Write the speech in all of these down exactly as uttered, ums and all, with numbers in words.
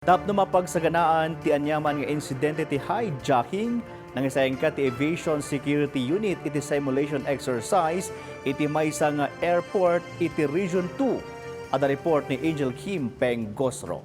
Tapno mapagsaganaan ti aniaman nga insidente ti hijacking, nangisayangkat ti Aviation Security Unit iti simulation exercise iti maysa nga airport iti Region two. Adda report ni Angel Kim Pengosro.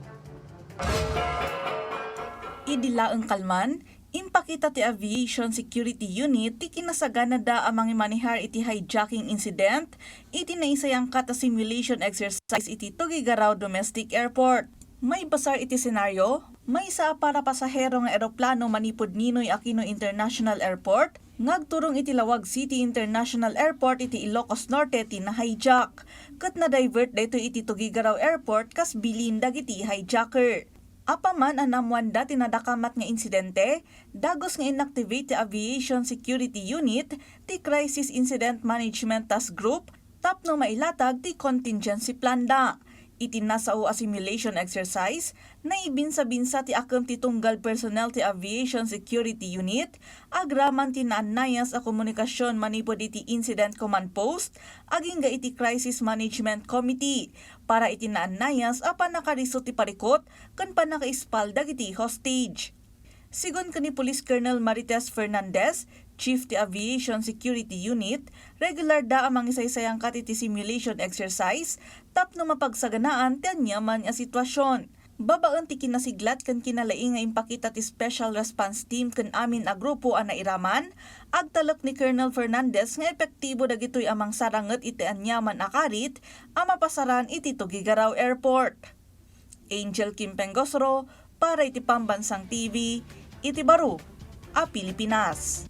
Idi laeng kalman, impakita ti Aviation Security Unit ti kinasaganada a mangimanehar iti hijacking incident iti naisayangkat a simulation exercise iti Tuguegarao Domestic Airport. Maibasar iti senaryo, maysa a parapasahero nga eroplano manipud Ninoy Aquino International Airport nga agturong iti Laoag City International Airport iti Ilocos Norte ti na-hijack, ket na-divert daytoy iti Tuguegarao Airport kas bilin dagiti hijacker. Apaman a naammoanda ti nadakamat nga insidente, dagus nga inactivate ti Aviation Security Unit ti Crisis Incident Management Task Group tapno mailatag ti contingency planda. Iti nasao a simulation exercise, naibinsa-binsa ti akem ti tunggal personnel ti Aviation Security Unit agraman ti naannayas a komunikasion manipud iti Incident Command Post agingga iti Crisis Management Committee para iti naannayas a pannakariso ti parikut ken pannakaispal dagiti hostage. Sigun ken ni Police Colonel Marites Fernandez, Chief ti Aviation Security Unit, regular da a mangisaysayangkat iti simulation exercise tapno mapagsaganaan ti aniaman a sitwasion. Babaen ti kinasiglat ken kinalaing nga impakita ti Special Response Team ken amin a grupo a nairaman, agtalek ni Colonel Fernandez nga epektibo dagitoy a mangsaranget iti aniaman a karit a mapasaran iti Tuguegarao Airport. Angel Kim Pengosro para iti Pambansang T V iti baro a Pilipinas.